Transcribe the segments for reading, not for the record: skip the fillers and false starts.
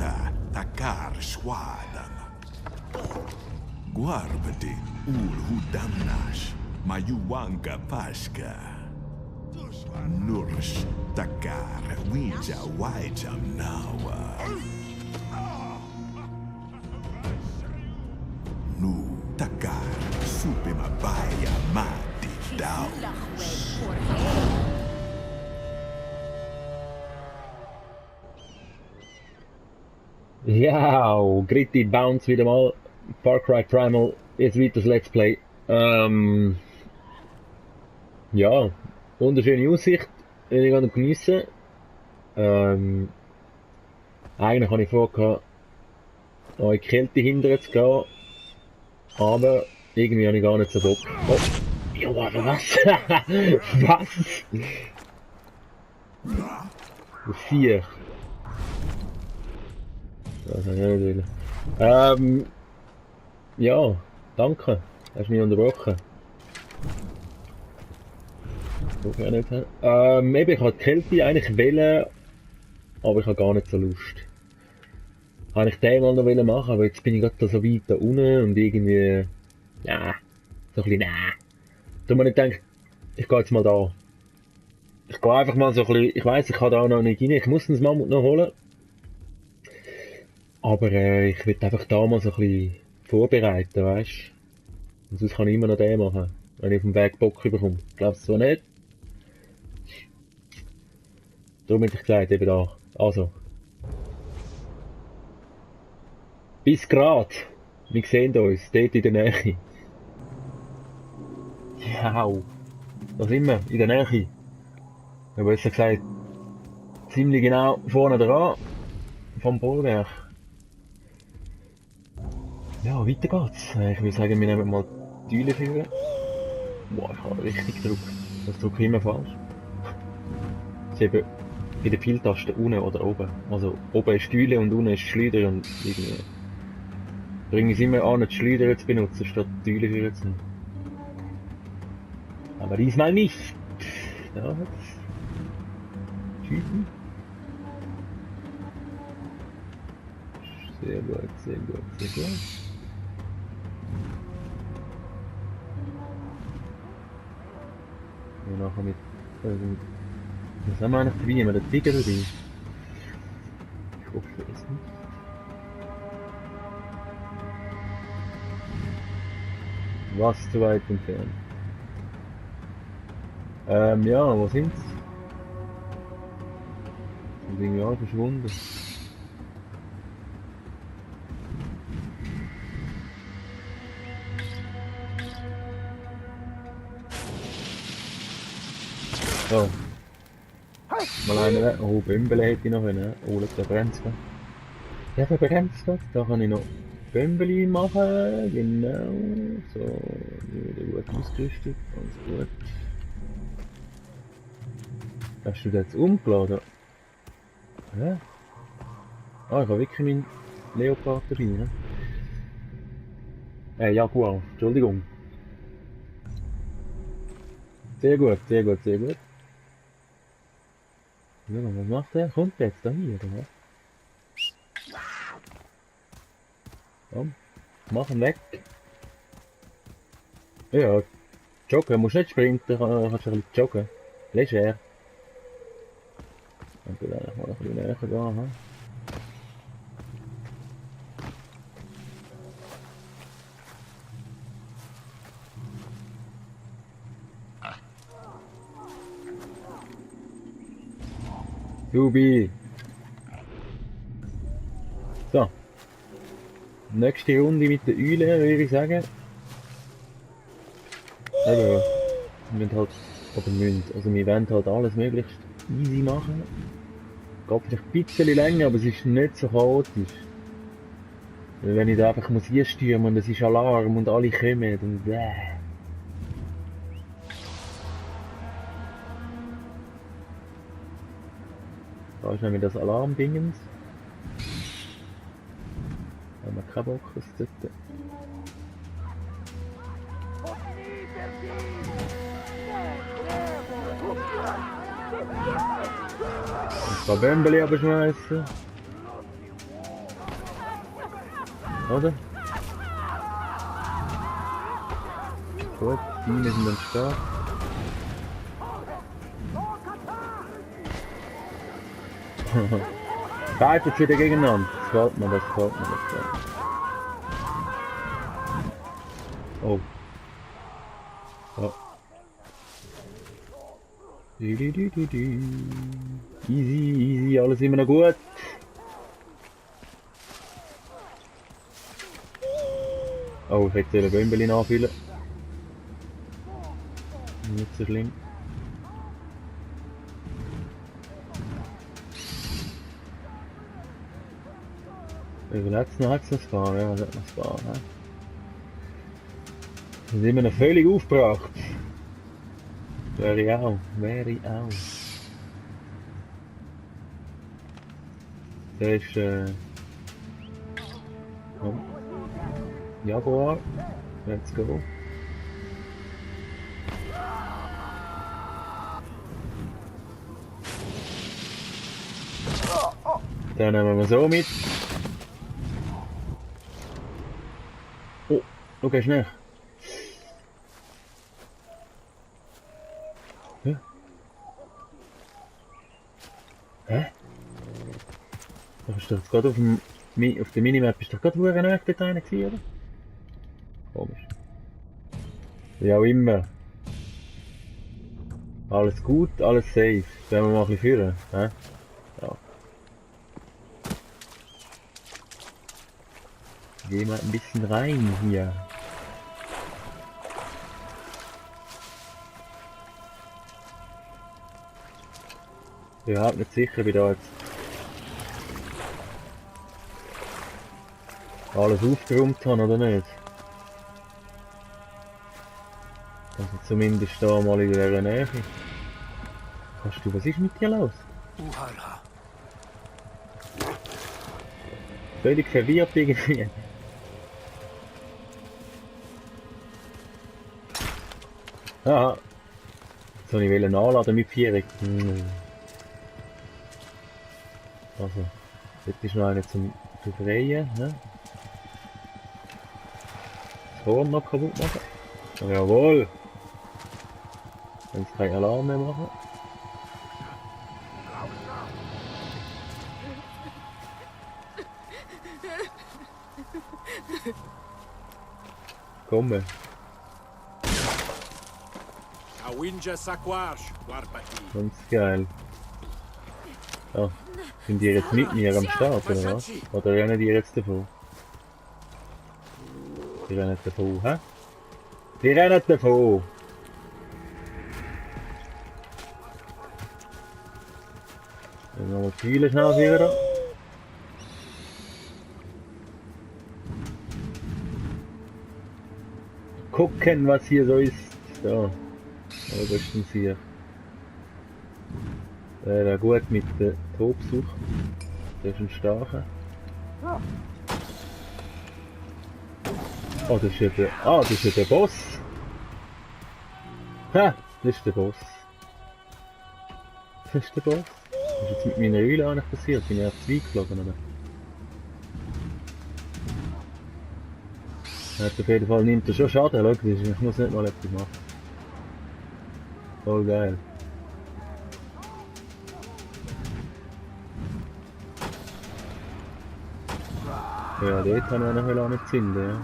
Winta takar swadan. Guarbati ul hudamnash mayuwanka paska. Nursh takar winja wajam nawa. Nu takar supe mabaya mati daw. Ja, Gritty Bounce wieder mal. Far Cry Primal, jetzt weiter das Let's Play. Ja, wunderschöne Aussicht, bin ich gerade am geniessen. Eigentlich habe ich vor, an die Kälte hinterher zu gehen, aber irgendwie habe ich gar nicht so Bock. Oh, ja, aber was? Was? Vier. Das habe ich nicht wollen. Ja, danke. Hast mich unterbrochen. Brauche ich auch nicht. Eben, ich habe die Kälte eigentlich wählen, aber ich habe gar nicht so Lust. Habe ich den mal noch machen, aber jetzt bin ich gerade so weit da unten und irgendwie, ja, so ein bisschen, Da habe ich gedacht, ich gehe jetzt mal da. Ich gehe einfach mal so ein bisschen, ich weiss, ich kann da noch nicht rein, ich muss den Mammut noch holen. Aber ich will einfach da mal so ein bisschen vorbereiten, weißt du? Und sonst kann ich immer noch den machen, wenn ich auf dem Weg Bock bekomme. Glaubst du zwar nicht? Darum hätte ich gesagt, eben da. Also. Bis grad. Wir sehen uns, dort in der Nähe. Ja, da sind wir, in der Nähe. Ich habe besser gesagt, ziemlich genau vorne dran, vom Bollwerk. Ja, weiter geht's. Ich würde sagen, wir nehmen mal die Türe führen. Boah, ich habe richtig Druck. Das drücke ich immer falsch. Das ist eben in der Pfeiltaste unten oder oben. Also oben ist Stühle und unten ist Schleuder und irgendwie bringe ich es immer an, die Schleuder zu benutzen, statt die Türe führen zu nehmen. Aber diesmal nicht. Da hat's Typen. Sehr gut, sehr gut, sehr gut. Und nachher mit was haben wir eigentlich dabei? Haben wir den Tiger dabei? Ich hoffe es nicht. Was zu weit entfernt? Ja, wo sind's? Sind irgendwie alle verschwunden. So. Mal einen weg. Oh, Bömbele hätte ich noch können. Oh, schau, der brennt's gerade. Ja, der brennt's gerade. Da kann ich noch Bömbeli machen. Genau. So, wieder gut ausgerüstet. Ganz gut. Hast du das jetzt umgeladen? Hä? Ah, ich habe wirklich meinen Leopard dabei, ne? Jaguar. Entschuldigung. Sehr gut, sehr gut, sehr gut. Ja, was macht der? Kommt der jetzt da hier, oder was? Komm, mach ihn weg. Ja, joggen, musst nicht sprinten, kannst ein bisschen joggen. Leger. Ich will eigentlich mal ein bisschen näher gehen, hm? Jubi! So. Nächste Runde mit der Eule, würde ich sagen. Aber ja, wir müssen halt, also wir wollen halt alles möglichst easy machen. Geht vielleicht ein bisschen länger, aber es ist nicht so chaotisch. Weil wenn ich da einfach muss einstürmen und es ist Alarm und alle kommen und Da ist nämlich das Alarmdingens. Da haben wir keinen Bock, das zu tun. Ein paar Bömbeli abschmeißen. Oder? Gut, die sind am Start. Greifen jetzt wieder gegeneinander. Das gefällt mir, das gefällt mir, das gefällt mir. Oh. Ja. Easy, easy, alles immer noch gut. Oh, ich hätte ein Bömbeli nachfüllen. Nicht so schlimm. Wie viel hat's noch? Hat's noch Sparen? Ja, was hat noch Sparen? Ne? Wir sind immer noch völlig aufgebracht. Wäre ich auch. Wäre ich auch. Der ist, komm. Jaguar. Let's go. Dann nehmen wir so mit. Oh, okay, schnell. Hä? Hä? Da bist du jetzt gerade auf der Minimap, bist du gerade wo er dort einer gewesen, oder? Komisch. Wie auch immer. Alles gut, alles safe. Sollen wir mal ein bisschen führen? Hä? Ja. Gehen wir ein bisschen rein hier. Ich bin überhaupt nicht sicher, wie da jetzt alles aufgeräumt haben oder nicht. Also zumindest da mal in der Nähe. Kannst du, was ist mit dir los? Völlig verwirrt irgendwie. Aha. Soll ich nachladen mit 4? Also, jetzt ist noch einer zum Befreien. Ne? Das Horn noch kaputt machen. Jawohl! Wenn es keinen Alarm mehr machen. Komm. Ganz geil. Ah, sind die jetzt mit mir am Start oder was? Oder rennen die jetzt davon? Die rennen davon, hä? Die rennen davon! Dann noch mal die Fühle schnell wieder. Gucken, was hier so ist. So. Aber das ist hier. Der wäre gut mit der Tobsucht. Das ist ein starker. Oh, das ist ja der. Ah, das ist ja der Boss! Ha! Das ist der Boss. Das ist der Boss. Was ist jetzt mit meiner Eule eigentlich passiert? Bin ich auf 2 geflogen, oder? Er hat auf jeden Fall nimmt er schon Schaden, schau, ich muss nicht mal etwas machen. Voll geil. Ja, dort kann ich noch nicht zünden, ja.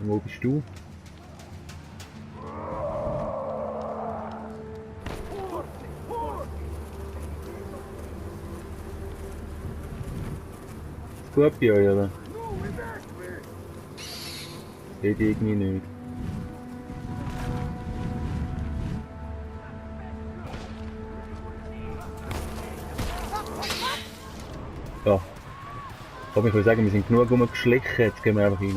Und wo bist du? Ist gut bei euch, oder? Geht irgendwie nicht. Ja. Ich würde sagen, wir sind genug rumgeschlichen, jetzt gehen wir einfach rein.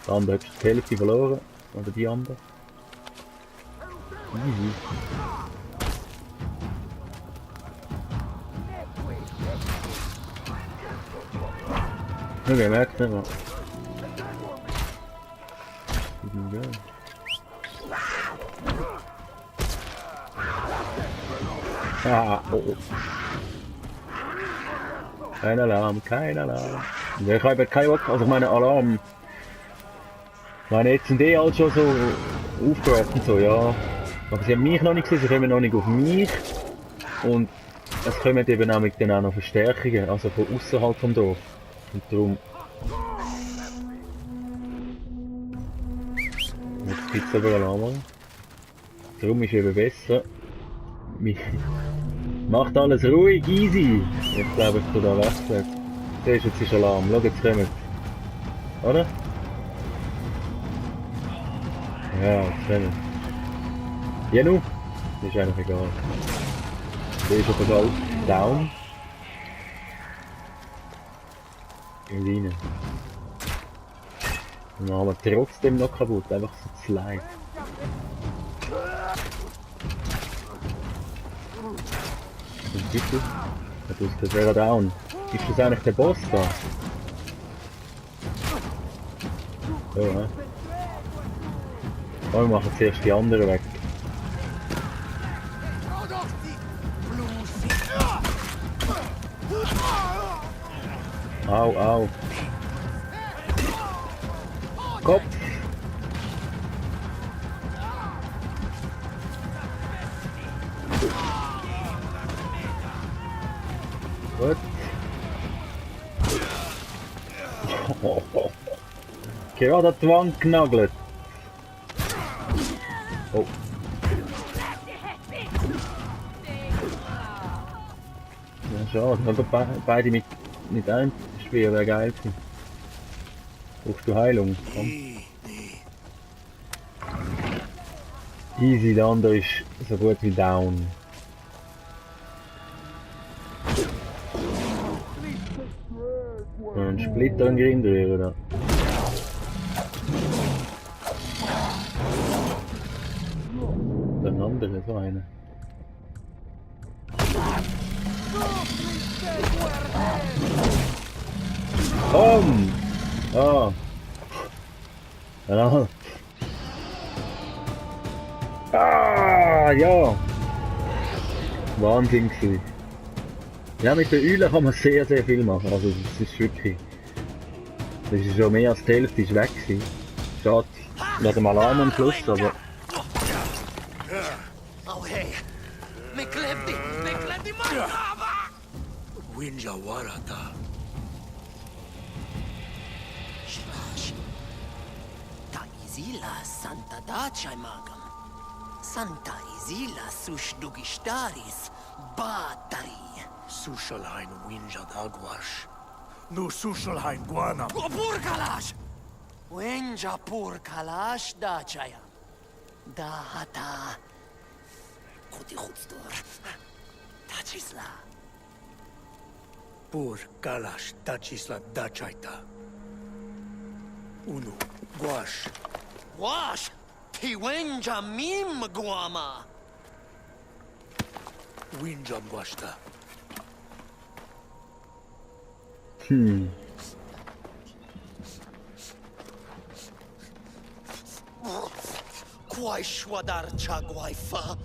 Der andere hat die Hälfte verloren, oder die andere. Easy. Okay, merkt nicht mal. Ah, oh. Kein Alarm, kein Alarm. Ja, ich habe eben keinen Bock, also ich meine Alarm. Ich meine, jetzt sind die halt schon so aufgehört und so, ja. Aber sie haben mich noch nicht gesehen, sie kommen noch nicht auf mich. Und es kommen eben auch mit denen auch noch Verstärkungen, also von außerhalb vom Dorf. Und darum... Jetzt gibt es aber Alarm. Darum ist eben besser. Macht alles ruhig, easy. Jetzt glaube ich, da wechselt. Siehst du, jetzt ist Alarm. Schau, jetzt kommen sie. Oder? Ja, jetzt kommen sie. Ja, nu? Das ist eigentlich egal. Der ist aber bald down. Und rein. Dann machen wir trotzdem noch kaputt. Einfach so zu leid. Und bitte? Das wäre down. Ist das eigentlich der Boss da? So, ne? Oh, wir machen zuerst die anderen weg. Au, au. Kopf! Gut. Gerade an die Wand genagelt. Oh. Ja, schade. Aber beide mit einem Speer wäre geil gewesen. Brauchst du Heilung? Komm. Easy, der andere ist so gut wie down. Ein Splitter und Grindrührer da. Der andere, so einer. Komm! Ah! Ja. Ah, ja! Wahnsinn gewesen. Ja, mit der Eule kann man sehr, sehr viel machen. Also, das ist wirklich... Das ist schon mehr als die Hälfte ist weg gewesen. Schade. Wegen dem Alarm am Schluss, aber... Oh hey, Meklebdi Manava! Winja Warata. Shvash. Ta Isila Santa Dachai Magam. Santa Isila Sushdugistaris Batari. Sushalhain Winja Dagwash. Nu Sushalhain Guanam. Purkalash! Wenja Purkalash Dachaya. Dahata. Kuti Hutstor. Tachisla. Pur Kalash Tachisla Dachaita. Unu Guash. Wash! Tiwenja Mim Guama. Winja Guashta. Quai Shwadar Chagwaifa.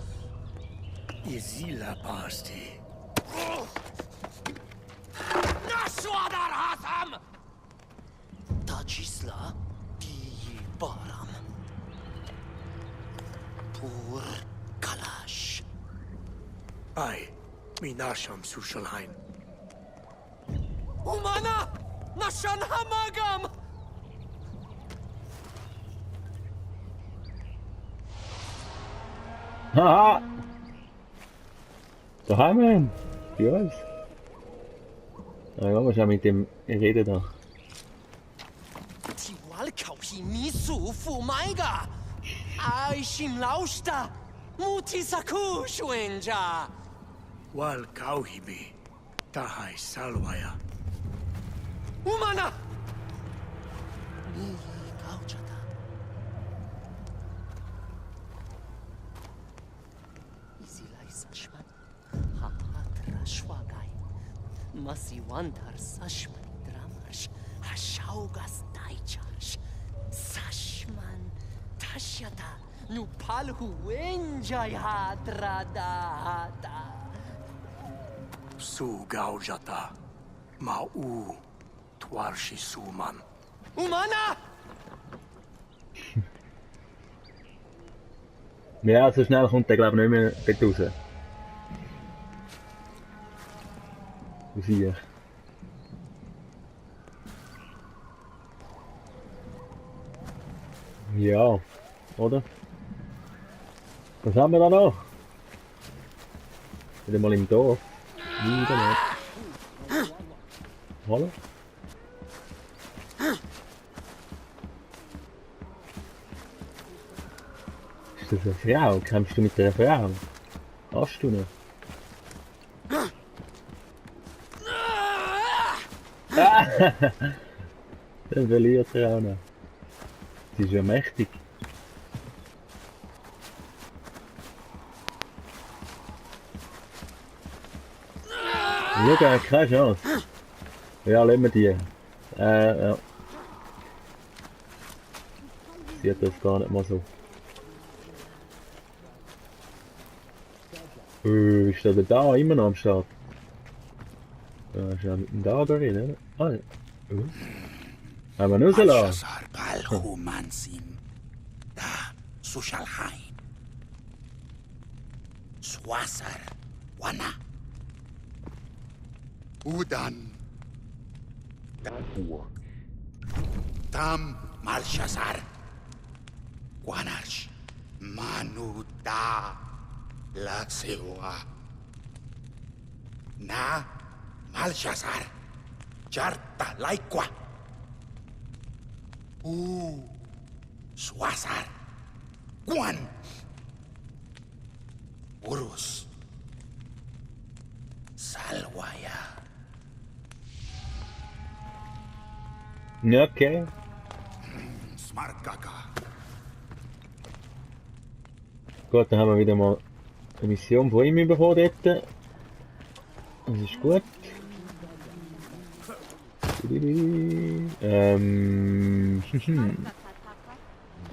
Izila Pasti. Nashwadar Hasam! Tachisla Di Baram. Pur Kalash. Ai, Minasham Sushalhain. Umana! Nashan Hamagam! Haha! Da haben wir ihn! Für uns! Ja, wir schon mit dem reden da. Tiwalkauhi Misu Fumaiga! Aishim Lausta! Mutisaku Shwenja! Wal Kauhibi. Tahai Salwaya. Umana! Ni Gaujata. Isilai Sashman. Hahatra Shwagai. Masiwandar Sashman Dramash. Hashaugas Daichash. Sashman Tashyata. Nupalhu Wenjai Hadradata. Su Gaujata. Mau Twarshi Suman. Umana! Ja, so schnell kommt der glaube ich nicht mehr dort raus. Du siehst. Ja, oder? Was haben wir da noch? Wieder mal im Dorf. Wieder nicht. Hallo? Ist das eine Frau? Kämpfst du mit der Frau? Hast du noch? Dann verliert er auch noch. Sie ist ja mächtig. Schau, er hat keine Chance. Ja, lassen wir die. Ja. Sie hat das gar nicht mal so. Ist der da immer noch am Start? Ja, ist ja mit dem Dagerin, oder? Ah, ja. Haben wir ihn rausgelassen? Belshazzar Balhumansim, da Sushalhain, Swasar, Wana, Udan, Dakur, Tam Malshazar, Guanash, Manuda, La Sewa, Na Malshazar, Jarta Laikwa. Swasar, Guan, Urus, Salwaya. Ja, okay. Smarkaka. Gut, dann haben wir wieder mal eine Mission von ihm bekommen dort. Das ist gut.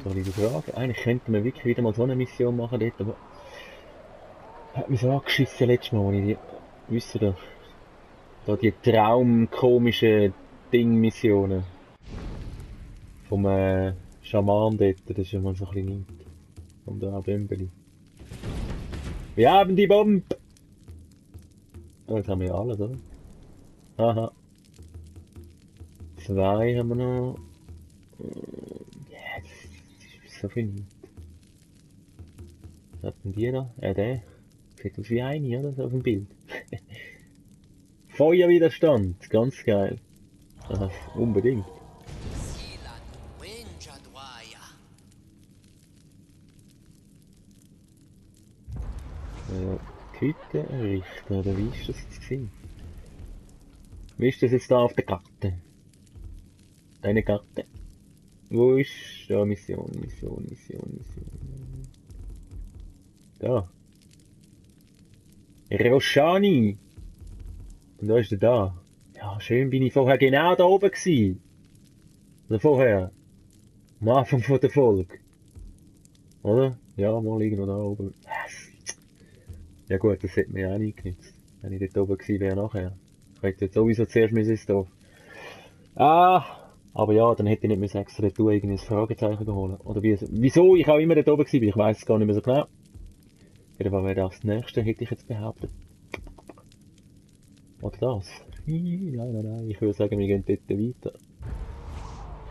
Soll ich die Frage? Eigentlich könnten wir wirklich wieder mal so eine Mission machen dort, aber hat mich so angeschissen letztes Mal, als ich die, wisst ihr da die traumkomischen Ding-Missionen vom Schaman dort, das ist ja mal so ein bisschen nicht. Von der Bömbeli. Wir haben die Bombe! Oh, jetzt haben wir ja alles, oder? Aha. 2 haben wir noch. Ja, das ist so viel nicht. Was hat denn die da? Der. Sieht aus wie eine, oder? So auf dem Bild. Feuerwiderstand, ganz geil. Aha, unbedingt. Ja, die Hütte errichten, oder wie ist das gewesen? Wie ist das jetzt da auf der Karte? Deine Karte? Wo ist... Da, Mission. Da. Roshani! Und da ist er da. Ja, schön bin ich vorher genau da oben gewesen. Oder vorher. Am Anfang von der Folge. Oder? Ja, mal irgendwo da oben. Ja gut, das hätte mir auch nicht genützt. Wenn ich dort oben gewesen wäre nachher. Ich hätte jetzt sowieso zuerst ins Dorf. Aber ja, dann hätte ich nicht mehr extra dort irgendwie ein Fragezeichen geholt. Oder wieso ich auch immer dort oben war, ich weiss es gar nicht mehr so genau. Jedenfalls wäre das nächste, hätte ich jetzt behauptet. Oder das? Nein, ich würde sagen, wir gehen dort weiter.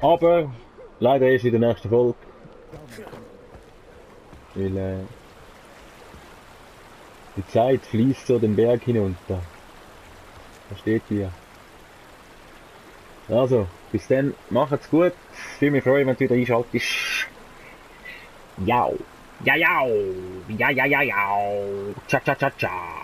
Aber leider erst in der nächsten Folge. Weil die Zeit fließt so den Berg hinunter. Da steht hier. Also, bis dann, macht's gut. Ich würde mich freuen, wenn du wieder einschaltest. Jau. Ja. Ja. Ciao. Ciao.